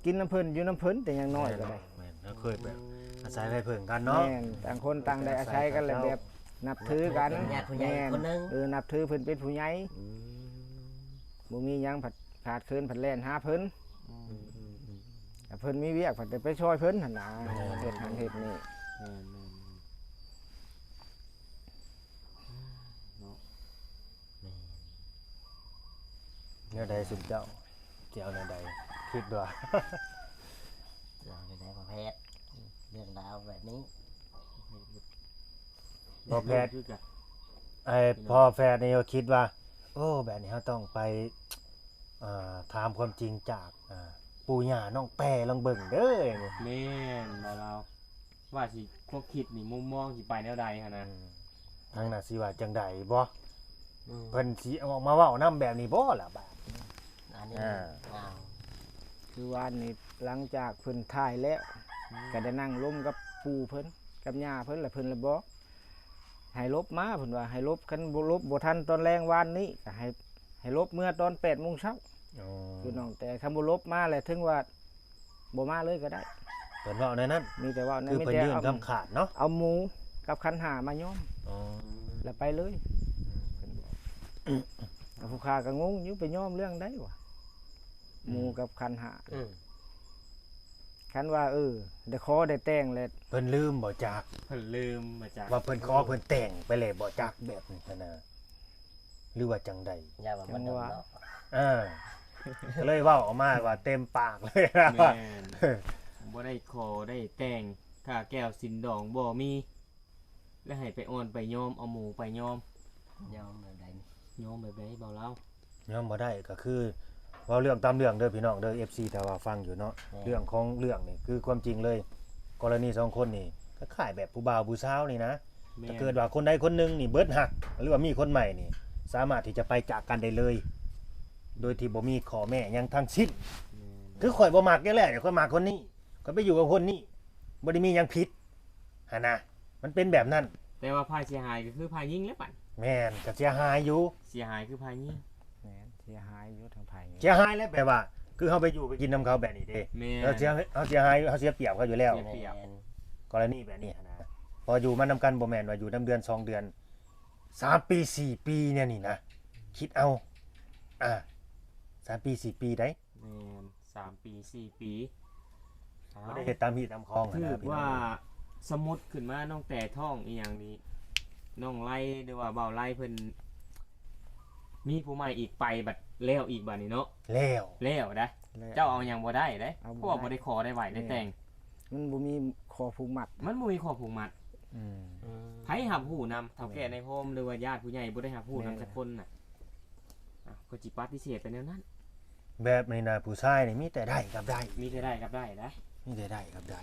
ກິນນຳເພິ່ນ ຢູ່ນຳເພິ່ນແຕ່ຍັງນ້ອຍກໍໄດ້ ແມ່ນ ເຮົາເຄີຍແບບອາໄສໄພເພິ່ງກັນເນາະ ແມ່ນ ຕ່າງຄົນຕ່າງໄດ້ອາໄສກັນ ແລະແບບນັບຖືກັນ ເປັນຍາດຜູ້ໃຫຍ່ຄົນໜຶ່ງ ເອີ ນັບຖືເພິ່ນເປັນຜູ້ໃຫຍ່ ອືມ ບໍ່ມີຫຍັງ ຂາດເຂີນ ພັດແລ່ນຫາເພິ່ນ ອືມ ແຕ່ເພິ່ນມີວຽກ ພັດໄດ້ໄປຊ່ອຍເພິ່ນຫັ້ນນະ ແມ່ນ ເຮັດຫັ້ນເຮັດນີ້ ແມ່ນໆໆ ເນາະ ແມ່ນ ແນວໃດຊຸມເຈົ້າ ຊິເອົາແນວໃດ ຄິດວ່າ ຊິເອົາແນວໃດ ພໍ່ແພດ ເລື່ອງລາວແບບນີ້ ພໍ່ແພດ ຄືກັນ ໄອ້ພໍ່ແພດນີ້ກໍຄິດວ່າ ໂອ້ ແບບນີ້ເຮົາຕ້ອງໄປ ອ່າ ຖາມຄວາມຈິງຈາກ ອ່າ ປູ່ຍ່ານ້ອງແປລອງເບິ່ງເດີ້ ແມ່ນບໍ່ລາວ ວ່າຊິ ຄວາມຄິດນີ້ ມຸມມອງຊິໄປແນວໃດຫັ້ນນະ ອືມ ທາງນັ້ນຊິວ່າຈັ່ງໃດບໍ່ ອືມ ເພິ່ນຊິອອກມາເວົ້ານຳແບບນີ້ບໍ່ລະບາດນີ້ ອັນນີ້ ອ່າ ຄືວານນີ້ ຫຼັງຈາກເພິ່ນຖ່າຍແລ້ວ ອືມ ກໍໄດ້ນັ່ງລົມກັບປູ່ເພິ່ນ ກັບຍ່າເພິ່ນ ແລ້ວເພິ່ນລະບອກ ໃຫ້ຫຼົບມາ ເພິ່ນວ່າໃຫ້ຫຼົບ ຄັນບໍ່ຫຼົບບໍ່ທັນຕອນແລງວານນີ້ ກໍໃຫ້ ໃຫ້ຫຼົບເມືອຕອນແປດໂມງເຊົ້າ ອໍ ຄືນ້ອງ ແຕ່ຄັນບໍ່ຫຼົບມາແລ້ວ ເຖິງວ່າບໍ່ມາເລີຍກໍໄດ້ ເພິ່ນເວົ້າແນວນັ້ນ ມີແຕ່ເວົ້າ ຄືເພິ່ນຍື່ນຄຳຂາດເນາະ ເອົາໝູກັບຂັນຫ້າມາຍ້ອມ ອໍ ແລ້ວໄປເລີຍ ອືມ ເພິ່ນບອກ ແລ້ວຜູ້ຂ້າກໍງົງຢູ່ ໄປຍ້ອມເລື່ອງໃດວະ ອືມ ໝູກັບຂັນຫ້າ ອືມ ຄັນວ່າ ເອີ ໄດ້ຂໍໄດ້ແຕ່ງແລ້ວ ເພິ່ນລືມບໍ່ຈັກ ເພິ່ນລືມບໍ່ຈັກ ວ່າເພິ່ນຂໍເພິ່ນແຕ່ງໄປແລ້ວບໍ່ຈັກ ແບບນີ້ຫັ້ນນະ ຫຼືວ່າຈັ່ງໃດ ຢ່າວ່າມັນດົນເນາະ ເອີ ກໍເລີຍເວົ້າອອກມາວ່າເຕັມປາກເລີຍ ແມ່ນ ບໍ່ໄດ້ຂໍໄດ້ແຕ່ງ ຄ່າແກ້ວສິນດອງບໍ່ມີ ແລ້ວໃຫ້ໄປອ່ອນໄປຍອມ ເອົາໝູໄປຍອມ ຍອມແບບໃດນີ້ ຍອມແບບໃດ ເວົ້າລາວ ຍອມບໍ່ໄດ້ ກໍຄືເວົ້າເລື່ອງຕາມເລື່ອງເດີ້ພີ່ນ້ອງເດີ້ ເອັຟຊີ ຖ້າວ່າຟັງຢູ່ເນາະ ແມ່ນ ເລື່ອງຂອງເລື່ອງນີ້ ຄືຄວາມຈິງເລີຍ ກໍລະນີສອງຄົນນີ້ ຄ້າຍໆແບບຜູ້ບ່າວຜູ້ສາວນີ້ນະ ແມ່ນ ຖ້າເກີດວ່າຄົນໃດຄົນໜຶ່ງນີ້ເບິດຮັກ ຫຼືວ່າມີຄົນໃໝ່ນີ້ ສາມາດທີ່ຈະໄປຈາກກັນໄດ້ເລີຍ ໂດຍທີ່ບໍ່ມີຂໍ້ແມ້ຫຍັງທັງສິ້ນ ແມ່ນ ຄືຂ້ອຍບໍ່ມັກຢູ່ແລ້ວ ຂ້ອຍມັກຄົນນີ້ ຂ້ອຍໄປຢູ່ກັບຄົນນີ້ ບໍ່ໄດ້ມີຫຍັງຜິດ ຫັ້ນນະ ມັນເປັນແບບນັ້ນ ແຕ່ວ່າຝ່າຍເສຍຫາຍກໍຄືຝ່າຍຍິງແຫຼະບັດ ແມ່ນ ກໍເສຍຫາຍຢູ່ ເສຍຫາຍຄືຝ່າຍຍິງ ແມ່ນ ເສຍຫາຍຢູ່ທາງຝ່າຍຍິງ ເສຍຫາຍແຫຼະ ແປວ່າ ຄືເຮົາໄປຢູ່ໄປກິນນຳເຂົາແບບນີ້ເດ້ ແມ່ນ ເຮົາເສຍ ເຮົາເສຍຫາຍ ເຮົາເສຍປຽບເຂົາຢູ່ແລ້ວ ເສຍປຽບ ກໍລະນີແບບນີ້ຫັ້ນນະ ພໍຢູ່ມານຳກັນ ບໍ່ແມ່ນວ່າຢູ່ນຳເດືອນສອງເດືອນ ສາມປີ ສີ່ປີແນວນີ້ນະ ຄິດເອົາ ອ່າ ສາມປີ ສີ່ປີໃດ໋ ແມ່ນ ສາມປີ ສີ່ປີ ບໍ່ໄດ້ເຮັດຕາມຮີດຕາມຄອງ ຖືກວ່າ ສະໝຸດຂຶ້ນມານ້ອງແຕ່ທ້ອງອີ່ຫຍັງນີ້ ນ້ອງໄລ ຫຼືວ່າບ່າວໄລເພິ່ນມີຜູ້ໃໝ່ອີກໄປບັດແລ້ວອີກບັດນີ້ເນາະ ແລ້ວ ແລ້ວໄດ໋ ແລ້ວ ເຈົ້າເອົາຫຍັງບໍ່ໄດ້ເດ້ ເອົາບໍ່ໄດ້ ເພາະວ່າບໍ່ໄດ້ຂໍໄດ້ໄຫວ້ໄດ້ແຕ່ງ ມັນບໍ່ມີຂໍ້ຜູກມັດ ມັນບໍ່ມີຂໍ້ຜູກມັດ ອືມ ໃຜຮັບຮູ້ນຳ ເຖົ້າແກ່ໃນໂຮມ ຫຼືວ່າຍາດຜູ້ໃຫຍ່ບໍ່ໄດ້ຮັບຮູ້ນຳຈັກຄົນນະ ອ່ະ ກໍຊິປະຕິເສດໄປແນວນັ້ນ ແບບນີ້ນະ ຜູ້ຊາຍນີ້ມີແຕ່ໄດ້ກັບໄດ້ ມີແຕ່ໄດ້ກັບໄດ້ນະ ມີແຕ່ໄດ້ກັບໄດ້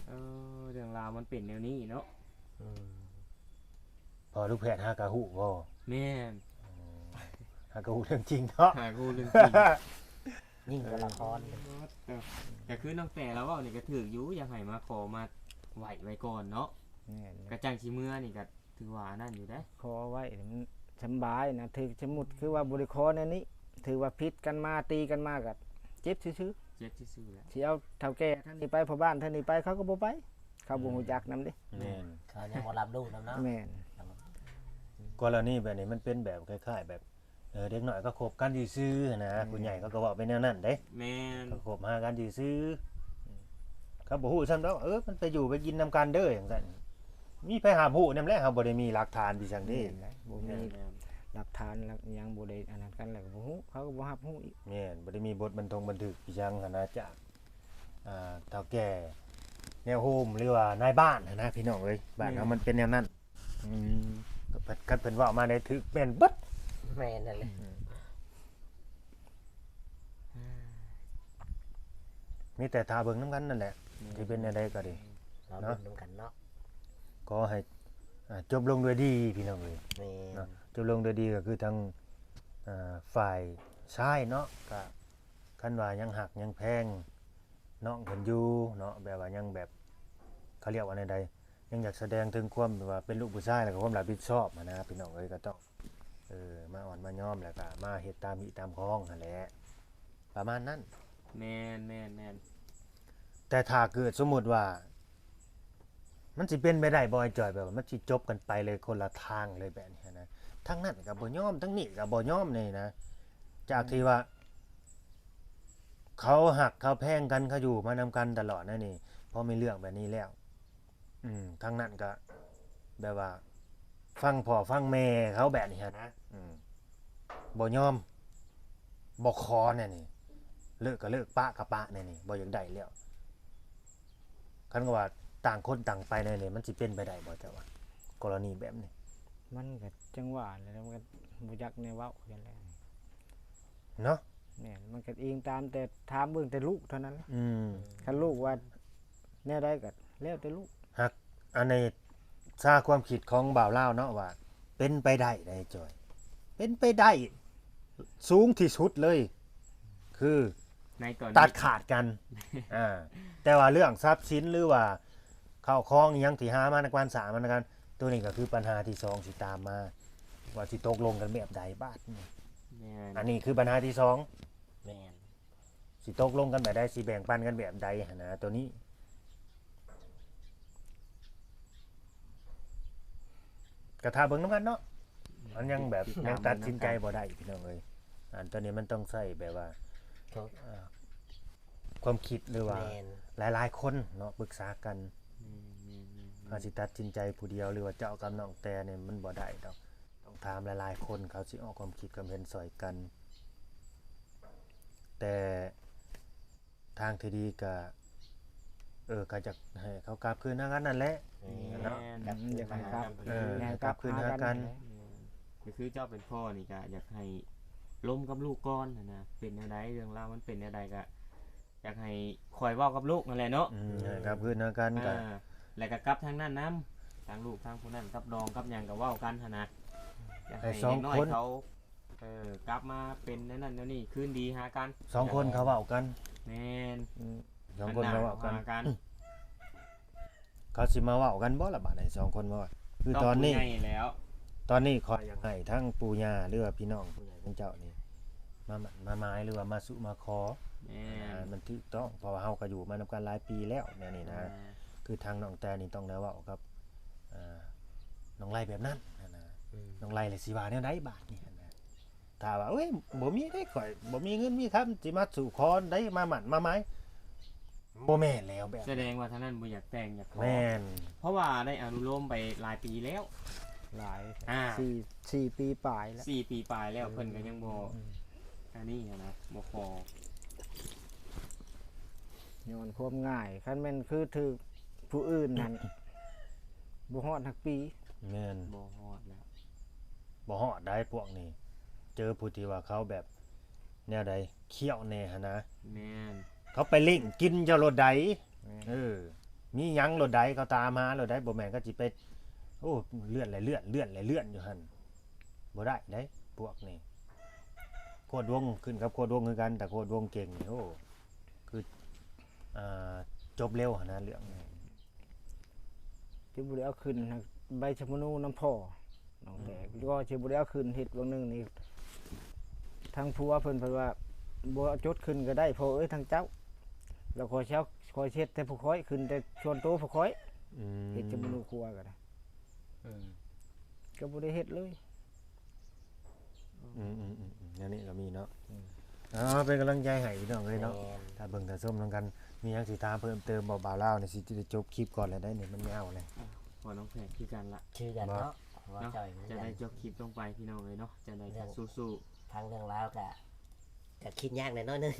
ເອີ ເລື່ອງລາວມັນເປັນແນວນີ້ເນາະ ອືມ ພໍ່ລູກແພດຫາກະຮູ້ບໍ່? ແມ່ນ ອືມ ຫາກະຮູ້ເລື່ອງຈິງເນາະ ຫາກະຮູ້ເລື່ອງຈິງ ຍິ່ງກວ່າລະຄອນ ເອີ ກໍຄືນ້ອງແຕ່ລາວເວົ້ານີ້ກໍຖືກຢູ່ ຢາກໃຫ້ມາຂໍມາໄຫວ້ໄວ້ກ່ອນເນາະ ແມ່ນ ກໍຈັ່ງຊິເມືອນີ້ກໍ ຖືວ່າອັນນັ້ນຢູ່ເດ້ ຂໍໄວ້ມັນສຳບາຍນະ ຖືກ ສົມມຸດຄືວ່າບໍ່ໄດ້ຂໍແນວນີ້ ຖືວ່າຜິດກັນມາ ຕີກັນມາກໍເຈັບຊື່ໆ ເຈັບຊື່ໆແຫຼະ ຊິເອົາເຖົ້າແກ່ທາງນີ້ໄປ ພໍ່ບ້ານທາງນີ້ໄປ ເຂົາກໍບໍ່ໄປ ເຂົາບໍ່ຮູ້ຈັກນຳເດ້ ແມ່ນ ເຂົາຍັງບໍ່ຮັບຮູ້ນຳເນາະ ແມ່ນ ກໍລະນີແບບນີ້ມັນເປັນແບບຄ້າຍໆແບບ ເອີ ເດັກນ້ອຍກໍຄົບກັນຊື່ໆຫັ້ນນະ ອືມ ຜູ້ໃຫຍ່ເຂົາກໍເວົ້າໄປແນວນັ້ນເດ້ ແມ່ນ ກໍຄົບຫາກັນຊື່ໆ ເຂົາບໍ່ຮູ້ຊ້ຳດອກ ເອີ ມັນໄປຢູ່ໄປກິນນຳກັນເດີ ຈັ່ງຊັ້ນ ມີໃຜຮັບຮູ້ນຳແຫຼະ ເຮົາບໍ່ໄດ້ມີຫຼັກຖານອີ່ຫຍັງເດ້ ແມ່ນແຫຼະ ບໍ່ມີ ແມ່ນ ຫຼັກຖານຫຼັກຫຍັງ ບໍ່ໄດ້ອັນນັ້ນກັນ ແລ້ວກໍບໍ່ຮູ້ ເຂົາກໍບໍ່ຮັບຮູ້ອີກ ແມ່ນ ບໍ່ໄດ້ມີບົດບັນທົງບັນທຶກອີ່ຫຍັງຫັ້ນນະ ຈາກ ອ່າ ເຖົ້າແກ່ແນວໂຮມ ຫຼືວ່ານາຍບ້ານຫັ້ນນະ ພີ່ນ້ອງເອີຍ ບ້ານເຮົາ ແມ່ນ ມັນເປັນແນວນັ້ນ ອືມ ກໍເພິ່ນ ຄັນເພິ່ນເວົ້າມາໄດ້ຖືກແມ່ນເບິດ ແມ່ນນັ້ນແຫຼະ ອືມ ມີແຕ່ຖ້າເບິ່ງນຳກັນນັ້ນແຫຼະ ແມ່ນ ຊິເປັນແນວໃດກໍດີ ເຮົາເນາະ ເບິ່ງນຳກັນເນາະ ຂໍໃຫ້ ອ່າ ຈົບລົງດ້ວຍດີ ພີ່ນ້ອງເອີຍ ແມ່ນ ເນາະ ຈົບລົງດ້ວຍດີ ກໍຄືທາງ ອ່າ ຝ່າຍຊາຍເນາະ ກໍ ຄັນວ່າຍັງຮັກຍັງແພງນ້ອງເພິ່ນຢູ່ເນາະ ແບບວ່າຍັງແບບ ເຂົາລຽກວ່າແນວໃດ ຍັງຢາກສະແດງເຖິງຄວາມແບບວ່າເປັນລູກຜູ້ຊາຍ ແລ້ວກໍຄວາມຮັບຜິດຊອບຫັ້ນນະ ພີ່ນ້ອງເອີຍ ກໍຕ້ອງ ເອີ ມາອ່ອນມາຍອມ ແລ້ວກໍມາເຮັດຕາມຮີຕາມຄອງຫັ້ນແຫຼະ ປະມານນັ້ນ ແມ່ນໆໆ ແຕ່ຖ້າເກີດສົມມຸດວ່າ ມັນຊິເປັນໄປໄດ້ບໍ່ ອ້າຍຈ່ອຍ ແບບວ່າມັນຊິຈົບກັນໄປເລີຍຄົນລະທາງເລີຍແບບນີ້ນະ ທາງນັ້ນກໍບໍ່ຍອມ ທາງນີ້ກໍບໍ່ຍອມນີ້ນະ ຈາກທີ່ວ່າ ເຂົາຮັກເຂົາແພງກັນ ເຂົາຢູ່ມານຳກັນຕະຫຼອດແນວນີ້ ພໍມີເລື່ອງແບບນີ້ແລ້ວ ອືມ ທາງນັ້ນກໍແບບວ່າ ຟັງພໍ່ຟັງແມ່ເຂົາແບບນີ້ຫັ້ນນະ ອືມ ບໍ່ຍອມ ບໍ່ຂໍແນວນີ້ ເລີກກໍເລີກ ປະກໍປະແນວນີ້ ບໍ່ຢາກໄດ້ແລ້ວ ຄັນວ່າຕ່າງຄົນຕ່າງໄປແນວນີ້ ມັນຊິເປັນໄປໄດ້ບໍ່ ເຈົ້າວ່າ ກໍລະນີແບບນີ້? ມັນກໍຈັ່ງວ່າແຫຼະ ມັນກໍບໍ່ຈັກແນວເວົ້າຄືກັນແຫຼະ ເນາະ ແມ່ນ ມັນກໍອີງຕາມແຕ່ ຖາມເບິ່ງແຕ່ລູກເທົ່ານັ້ນແຫຼະ ອືມ ຄັນລູກວ່າແນວໃດກໍແລ້ວແຕ່ລູກ ຫາກ ອັນນີ້ຊາຄວາມຄິດຂອງບ່າວລາວເນາະວ່າ ເປັນໄປໄດ້ໄດ໋ຈອຍ ເປັນໄປໄດ້ສູງທີ່ສຸດເລີຍ ຄື ໃນຕອນນີ້ ຕັດຂາດກັນ ອ່າ ແຕ່ວ່າເລື່ອງຊັບສິນ ຫຼືວ່າເຂົ້າຂອງອີ່ຫຍັງທີ່ຫາມານຳກັນ ສ້າງມານຳກັນ ໂຕນີ້ກໍຄືບັນຫາທີສອງຊິຕາມມາ ວ່າຊິຕົກລົງກັນແບບໃດບາດນີ້ ແມ່ນ ອັນນີ້ຄືບັນຫາທີສອງ ແມ່ນ ຊິຕົກລົງກັນແບບໃດ ຊິແບ່ງປັນກັນແບບໃດຫັ້ນນະ ໂຕນີ້ ກໍຖ້າເບິ່ງນຳກັນເນາະ ມັນຍັງແບບ ຕິດຕາມ ຍັງຕັດສິນໃຈບໍ່ໄດ້ພີ່ນ້ອງເອີຍ ອັນໂຕນີ້ມັນຕ້ອງໃຊ້ແບບວ່າ ເອີ ຄວາມຄິດ ຫຼືວ່າ ແມ່ນ ຫຼາຍໆຄົນເນາະ ປຶກສາກັນ ແມ່ນໆໆໆ ຖ້າຊິຕັດສິນໃຈຜູ້ດຽວ ຫຼືວ່າເຈົ້າກັບນ້ອງແຕ່ນີ້ມັນບໍ່ໄດ້ດອກ ຕ້ອງຖາມຫຼາຍໆຄົນ ເຂົາຊິອອກຄວາມຄິດຄວາມເຫັນຊ່ອຍກັນ ແຕ່ທາງທີ່ດີກໍ ເອີ ກໍຢາກໃຫ້ເຂົາກັບຄືນຫາກັນນັ້ນແຫຼະ ແມ່ນ ເນາະ ຢາກໃຫ້ກັບ ເອີ ໃຫ້ກັບຄືນຫາກັນ ແມ່ນ ກໍຄືເຈົ້າເປັນພໍ່ນີ້ກໍຢາກໃຫ້ລົມກັບລູກກ່ອນຫັ້ນນະ ເປັນແນວໃດ ເລື່ອງລາວມັນເປັນແນວໃດກໍ ຢາກໃຫ້ຄອຍເວົ້າກັບລູກຫັ້ນແຫຼະເນາະ ອືມ ໃຫ້ກັບຄືນຫາກັນກໍ ອ່າ ແລ້ວກໍກັບທາງນັ້ນນຳ ທາງລູກທາງຜູ້ນັ້ນກັບດອງກັບຫຍັງກໍເວົ້າກັນຫັ້ນນະ ຢາກໃຫ້ ໃຫ້ສອງຄົນ ເດັກນ້ອຍເຂົາ ເອີ ກັບມາເປັນແນວນັ້ນແນວນີ້ ຄືນດີຫາກັນ ສອງຄົນເຂົາເວົ້າກັນ ແມ່ນ ອືມ ສອງຄົນເຂົາເວົ້າກັນ ເຂົາຊິມາເວົ້າກັນບໍ່ລະບາດນີ້ ສອງຄົນມາເວົ້າ ຄືຕອນນີ້ ຕ້ອງຜູ້ໃຫຍ່ແລ້ວ ຕອນນີ້ຂ້ອຍຢາກໃຫ້ທັງປູ່ຍ່າ ຫຼືວ່າພີ່ນ້ອງຜູ້ໃຫຍ່ຂອງເຈົ້ານີ້ ມາໝັ້ນມາໝາຍ ຫຼືວ່າມາສູ່ມາຂໍ ແມ່ນ ໃຫ້ມັນຖືກຕ້ອງ ເພາະວ່າເຮົາກໍຢູ່ມານຳກັນຫຼາຍປີແລ້ວແນວນີ້ນະ ອ່າ ຄືທາງນ້ອງແຕນີ້ຕ້ອງໄດ້ເວົ້າກັບ ອ່າ ນ້ອງໄລແບບນັ້ນຫັ້ນນະ ອືມ ນ້ອງໄລລະຊິວ່າແນວໃດບາດນີ້ຫັ້ນນະ ຖ້າວ່າ ໂອ້ຍ ບໍ່ມີເດ້ ຂ້ອຍບໍ່ມີເງິນມີຄຳ ຊິມາສູ່ຂໍໃດ ມາໝັ້ນມາໝາຍ ບໍ່ແມ່ນແລ້ວແບບ ສະແດງວ່າທາງນັ້ນບໍ່ຢາກແຕ່ງຢາກຂໍ ແມ່ນ ເພາະວ່າໄດ້ອະນຸໂລມໄປຫຼາຍປີແລ້ວ ຫຼາຍ ອ່າ ສີ່ ສີ່ປີປາຍແລ້ວ ສີ່ປີປາຍແລ້ວ ອືມ ເພິ່ນກໍຍັງບໍ່ ອືມ ອັນນີ້ຫັ້ນນະ ບໍ່ຂໍ ຍ້ອນຄວາມງ່າຍ ຄັນແມ່ນຄືຖືກຜູ້ອື່ນນັ້ນ ບໍ່ຮອດຮັກປີ ແມ່ນ ບໍ່ຮອດແລ້ວ ບໍ່ຮອດໄດ໋ພວກນີ້ ເຈີຜູ້ທີ່ວ່າເຂົາແບບ ແນວໃດ ຂ້ຽວແດ່ຫັ້ນນະ ແມ່ນ ເຂົາໄປເລັ່ງກິນເຈົ້າໂລດໃດ໋ ແມ່ນ ເອີ ມີຫຍັງໂລດໃດ໋ ເຂົາຕາມຫາໂລດໃດ໋ ບໍ່ແມ່ນເຂົາຊິໄປ ໂອ້ ເລື່ອນແຫຼະເລື່ອນ ເລື່ອນແຫຼະເລື່ອນຢູ່ຫັ້ນ ບໍ່ໄດ້ໃດ໋ພວກນີ້ ໂຄດວົງ ຂຶ້ນກັບໂຄດວົງຄືກັນ ຖ້າໂຄດວົງເກັ່ງນີ້ ໂອ້ ຄື ອ່າ ຈົບເລັວຫັ້ນນະເລື່ອງນີ້. ຊິບໍ່ໄດ້ເອົາຂຶ້ນໃບສຳມະໂນນຳພໍ່ນ້ອງແຕ່ ອືມ ກໍຊິບໍ່ໄດ້ເອົາຂຶ້ນ ເຮັດຫວ່າງໜຶ່ງນີ້ ທາງຜົວເພິ່ນ ເພິ່ນວ່າ ບໍ່ເອົາຈົດຂຶ້ນກໍໄດ້ພໍ່ເອີຍ ທາງເຈົ້າ ແລ້ວຂ້ອຍຊິເອົາ ຂ້ອຍຊິເຮັດແຕ່ຜູ້ຂ້ອຍ ຂຶ້ນແຕ່ສ່ວນໂຕຜູ້ຂ້ອຍ ອືມ ເຮັດສຳມະໂນຄົວກໍໄດ້ ເອີ ກໍບໍ່ໄດ້ເຮັດເລີຍ. ອືມໆໆໆ ແນວນີ້ກໍມີເນາະ. ອືມ ເອົາ ເປັນກຳລັງໃຈໃຫ້ພີ່ນ້ອງເອີຍເນາະ. ແມ່ນ ຖ້າເບິ່ງຖ້າຊົມນຳກັນ ມີຫຍັງຊິຖາມເພີ່ມເຕີມບໍ່? ບ່າວລາວນີ້ຊິໄດ້ຈົບຄລິບກ່ອນແລ້ວໄດ໋ນີ້ ມັນຍາວແລ້ວ. ພໍນ້ອງແພກຄືກັນລະ ຄືກັນເນາະ ເນາະ ວ່າຈ່ອຍຄືກັນ ຈະໄດ້ຈົບຄລິບລົງໄປພີ່ນ້ອງເອີຍເນາະ. ຈັ່ງໃດກໍສູ້ໆ ຟັງເລື່ອງລາວກະ ກະຄິດຍາກແດ່ໜ້ອຍໜຶ່ງ.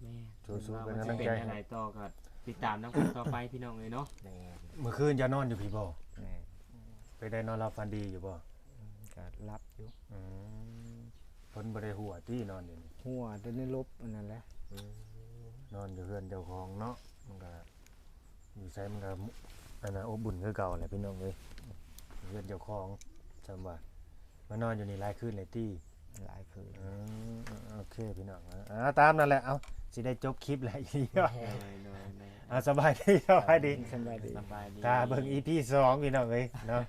ແມ່ນ ສູ້ໆ ເປັນກຳລັງໃຈໃຫ້. ເລື່ອງລາວມັນຈະເປັນຈັ່ງໃດຕໍ່ກໍຕິດຕາມນຳກັນຕໍ່ໄປພີ່ນ້ອງເອີຍເນາະ. ແມ່ນ ມື້ຄືນເຈົ້ານອນຢູ່ພີ້ບໍ່? ແມ່ນ ເປັນໃດ ນອນຫຼັບຝັນດີຢູ່ບໍ່? ອືມ ກໍຫຼັບຢູ່. ອືມ ເພິ່ນບໍ່ໄດ້ຫົວຕິ ນອນຢູ່ນີ້? ຫົວແຕ່ໃນຫຼົບອັນນັ້ນແຫຼະ. ອືມ ນອນຢູ່ເຮືອນເຈົ້າຂອງເນາະ ມັນກໍ ຢູ່ໃສມັນກໍ ອັນນ່າ ອົບອຸ່ນຄືເກົ່າແຫຼະພີ່ນ້ອງເອີຍ. ເຮືອນເຈົ້າຂອງ ຊ່ຳວ່າມານອນຢູ່ນີ້ຫຼາຍຄືນແລ້ວຕິ? ຫຼາຍຄືນ. ອືມ ໂອເຄພີ່ນ້ອງ ເອົາ ຕາມນັ້ນແຫຼະ. ເອົາ ຊິໄດ້ຈົບຄລິບແລ້ວອີກ. ໂດຍໆໆ ເອົາ ສະບາຍດີ ສະບາຍດີ ສະບາຍດີ ສະບາຍດີ. ຖ້າເບິ່ງອີພີສອງພີ່ນ້ອງເອີຍເນາະ.